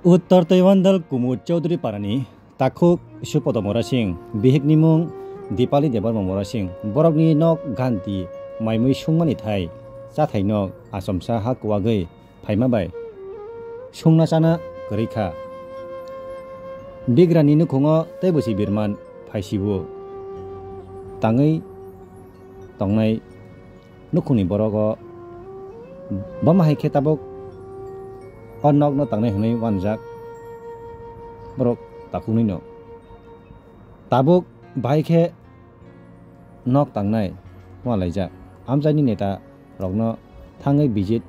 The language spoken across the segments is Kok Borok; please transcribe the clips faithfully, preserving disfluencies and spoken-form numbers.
Uttor Taiwandal Kumud Chaudhary Parani takhuk Supodo Morasing, bihikni mung Dipali Debbarma Morasing, borokni nok ganti maimui sungmani thai, chathai nok achomsa ha kuwagwi phaima bai sungna chana kwrwi kha. Bigrani nukhungo tei bwswi birman phaisibo tangwi tongnai nukhungni borok o bama hai khe tabuk o nokno tangnai hwnwi wanjak borok takhuknwi no. Tabuk bahai khe nok tangnai walaijak. Amchaini neta rokno thangwi visit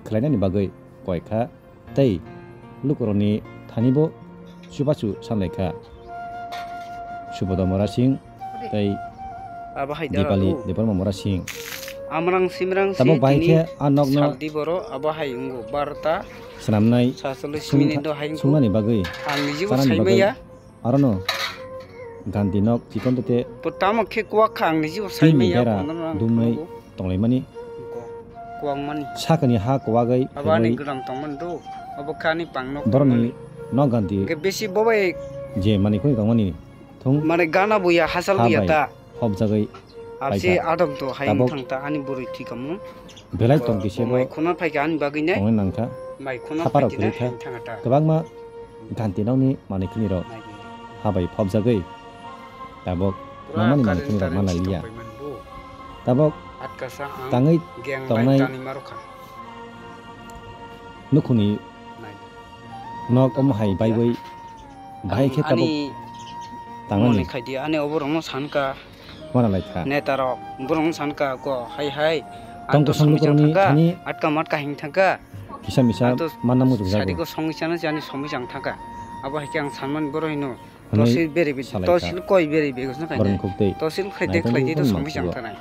khlainani bagwi koi kha tei lukurokni thanibo chubachu sanlai kha. Subodo Mora Singh tei Abo hai Dipali dara Debbarma Mora Singh. Amrang simrang si Tabuk bahai tini khe a nokno saldi boro abo hai ungo barota swnamnai sasollis sung- minute do hai ungo. Sungmani bagwi, Ang nijibo chanani bagwi. Saimaya. Arono ganti nok chikon tete Bo tamo khe kwak kha ang nijibo tini saimaya bera kono nang dumnai nugo. Tonglaimani Ko-, kwak mani. Sakani ha kwagwi Abo ani phegwi gwnang tongmani do. Abo kha ani pang nok borokni tongmani. Nok ganti Hwnkhe besi bobai je mani khuni tongmani thung mane gana buya hasal ha buya bai ta. Hopjagwi Abse paikha. Adam to hai Tabok thang ta ani bwrwi thikamo. Belai tong kise bo mai khuna phaikha ani bagwi nai. Tongwi nangkha. Mai khuna Khaparo phaikha kwrwi kha. Hai thang ta. Kwbangma ganti nokni manwi khini rok Nai. Habai phobjagwi tabok Pura mamani manwi current khini rok current manai si liya. Tongpai man bo. Tabok Atkasa ang tangwi gang bai tongnai tani marokha. Nukhuni Nai. Nok omo hai baiwi bahai khe tabok ani tangnani. Moni khaidi ani oborokno sankha. Wana lai kha. Neta rok borok wng san ka ko hai hai. Tong Ang to kosong songwi lukurokni chang thangka, thani atka matka hing thangka. Kisa misa Ang to manna muchung jago. Sadi ko songwi chana chani songwi chang thangka. Abo hai khe ang sanmani borok hino. Hwnwi Tosil beri bi, salai kha. Tosil koi beri bi gosna Borokni khaide. Khuk tei Tosil khaide naitugwi khlaide to hwnwi songwi chang manthogo. Thanai.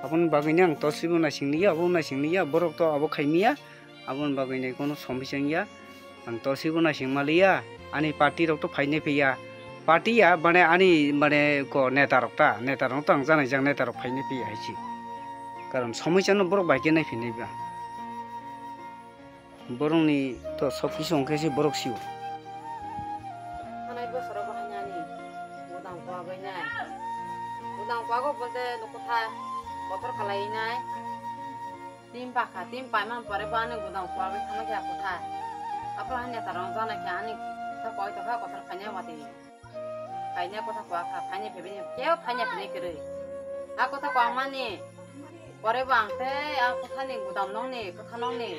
Aboni bagwi ni ang tosil bo naising liya, abo naising liya, borok to abo khai miya. Aboni bagwi ni kono somoi chang ya. Ang tosi bo naising maliya. Ani party rok to phainai phiya. Party ya, mane ani, mane ko neta rok ta, neta rok to ang janai jang neta rok phainai phiya hai si. Karon somoi chang no borok bai khe nai phinai ba. Borok ni to sob kisu ongkhe si borok sio. Thanai bosoro bo hanya ni. Budang kwa bai nai. Budang kwa go bolte nukutha. Kotor kalai nai. Tim pakha, tim paimani pore bo ani gudang kuarwi thangma khe a kwthar. Aphuru hai neta rok jana khe ani khe koi tokha kothor khaina watwi. Khaina kwthar kuakha, phaina phaibai khe phaina phinai kwrwi. A kwthar kuakmani pore bo ang tei a kwthani gudam nokni, kwtha nokni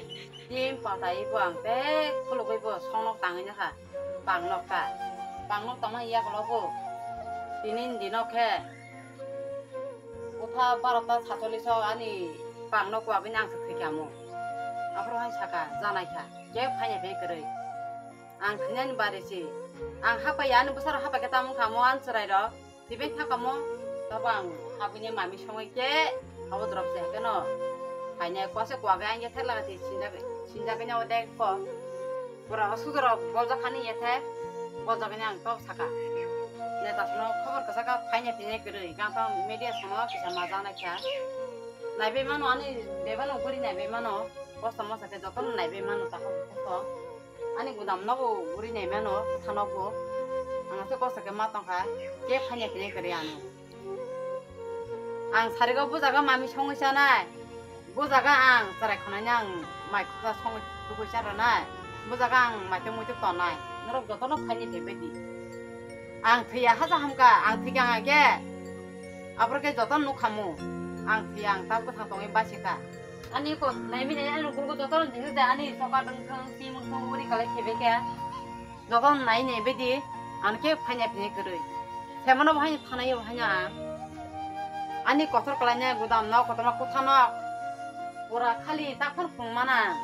tim patai bo ang tei khulugwi bo songnok tangwi nokha. Pangnok ta. Pangnok tongma yagulo bo. Tini ni dino khe. Kotha barota sacholis o ani pangnok kuagwi nang se thwikha mo. Aphuru hai saka, janai kha. Khe phaina phai kwrwi. Ang thwinani bari si. Ang hapai ani bwsarok hapai khe tamung kha mo ani chwrai rok. Thwibai thaka mo. Tabo ang habwini mami songwi khe abo drop se khe no. Phaina kwase kuagwi ang yathar laga si sinjak, sinjak khe no de ko. Pura o sudorok boljak hani yethe, boljak hini ang tok saka. Neta sono khobor kwchak kha phaina phinai kwrwi, gangsa media sono kisa majaknai kha. Naibai mano ani bebano guri naibai mano, kosto mosa khe jotono naibai mano takhuk bukhuk. Ani gudam nogo guri nai mano, kotha nogo. Ang aswk kosto khe ma tongkha, khe phaina phinai kwrwi ano. Ang sarigo bujaga mami songwi chanai. Bujaga ang chwrai khwnani ang mai khuksa songwi tubui cha rwnai. Bujaga ang maitwk muitwk tonai. Norok jotono phaini phaibai di. Ang thwiya haja hamkha, ang thwikha ang khe. Aboro khe jotono nukha mu. Ang thwiya ang tabuk kwthang tongwi bachikha. Ani ko naimani ani gurgo jotono jingjak ani sokat wngthang, tim wngthang uri kalai phaibai khe. Jotono nai nai baidi, ano khe phaina phinai kwrwi. Semano bo haino thanai bo haino ang. Ani kotor kalainai gudam nok, kotorma kotha nok. Pura khali takhon phung mana.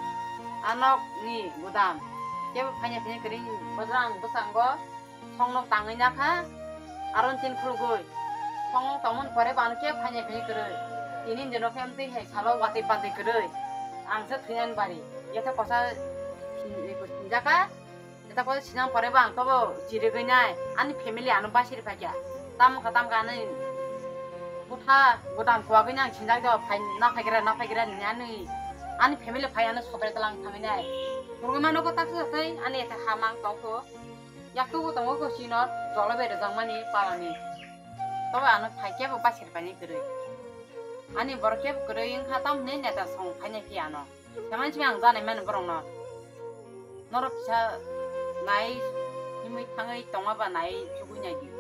A nok ni gudam. Kebo phaina phinai kwrwi bwsang bwskango. Song nok tangwi nakha. Aron tin khulugwi. Song nok tangmani pore bo ano khe phaina phinai kwrwi. Tini dino khe amtwi hai salo watwi patwi kwrwi. Ang se thwinani bari. Yatha kosa sinjaka. Jeta koi sinang pore bo ang tobo chirigwi nai, ani family ano basiri phaikha. Tamo kha, tamo kha ani bwtha, bwtang kuwagwi nang sinjak do, phai, na phaigra, na phaigra hinwi ani, ani family phai ano sokre tlang thangwi nai. Borok mano ko tak sa sai ani eta hamang tongko. Yakto ko tongo ko sino jolo bere jangmani palani. Tobo ano phaikya bo basir pani kwrwi. Ani borok kebo kwrwi wngkha tamni neta song phaina phi ano. Saman simi ang janai mano borokno. Norok kisa nai himwi thangwi tongma ba nai chugui nai di.